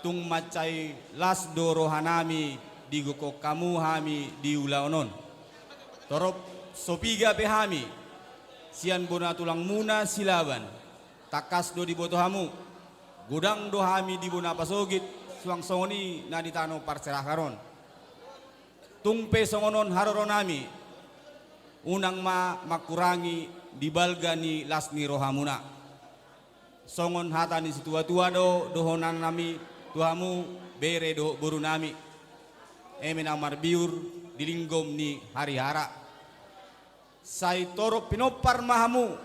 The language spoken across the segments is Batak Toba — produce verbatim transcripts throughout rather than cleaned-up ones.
Tung mansai las do rohanami digokhon hamu hami di ulaon on. Torop so piga pe hami sian bona tulangmuna Silaban, tangkas do diboto hamu, godang do hami di bona pasogit, suang songon i na di tano parserahan on. Tung pe songon on haroronami, unang ma mangkurangi di balga ni las ni rohamuna. Songon hata ni situatua do dohononnami tu hamu, bere dohot borunami, eme na marbiur di linggom ni harihara. Sai torop pinompar ma hamu,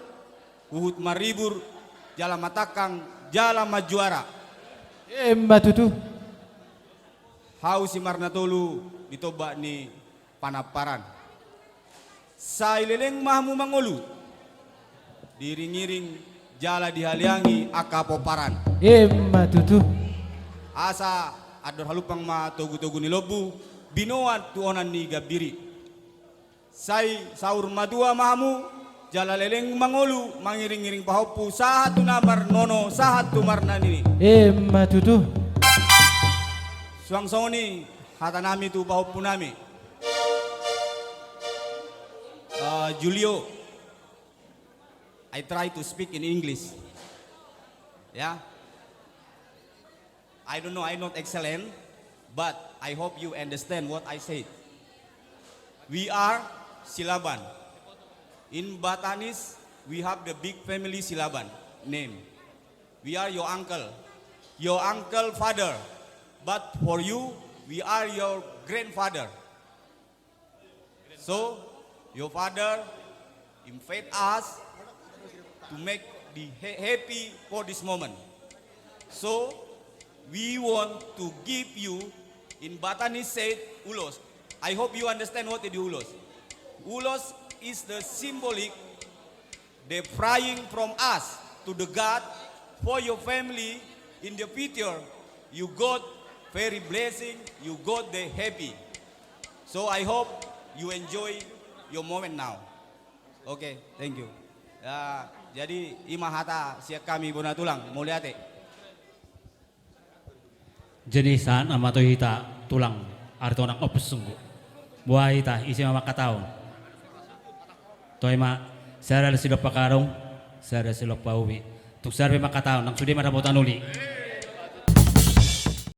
huhut maribur, jala matangkang, jala manjuara. Emma tutu. Hau si Marnatolu di Tombak ni Panamparan. Sai leleng ma hamu mangolu, diiring-iring jala dihaliangi angka pomparan. Emma tutu. Asa andor halumpang ma togu-togu ni lombu, binoan tu onan ni gambiri. Sai saur matua ma hamu, jala leleng mangolu, mangiring-iring pahompu, sahat tu na marnono, sahat tu marnanini. Emma tutu. Suang songon i hatanami tu pahompunami. Uh, Julio, I try to speak in English. Ya. I don't know, I'm not excellent, but I hope you understand what I said. We are Silaban. In Batanes, we have the big family Silaban name. We are your uncle, your uncle father. But for you, we are your grandfather. So, your father invite us to make the ha-, happy for this moment. So, we want to give you, in Batanes said, ulos. I hope you understand what it is, ulos. Ulos is the symbolic, the praying from us to the God for your family in the future. You got very blessing, you got the happy. So I hope you enjoy your moment now. Okay, thank you. Ya, jadi i ma hata sian hami bona tulang, mauliate. Jadi sahat nama tu hita tulang Aritonang Ompusunggu. Boha hita, ise ma mangkatahon? Toe ma, sada do silompa karung, sada do silompa ubi. Tung sada pe mangkatahon, nang sude ma dapotan uli.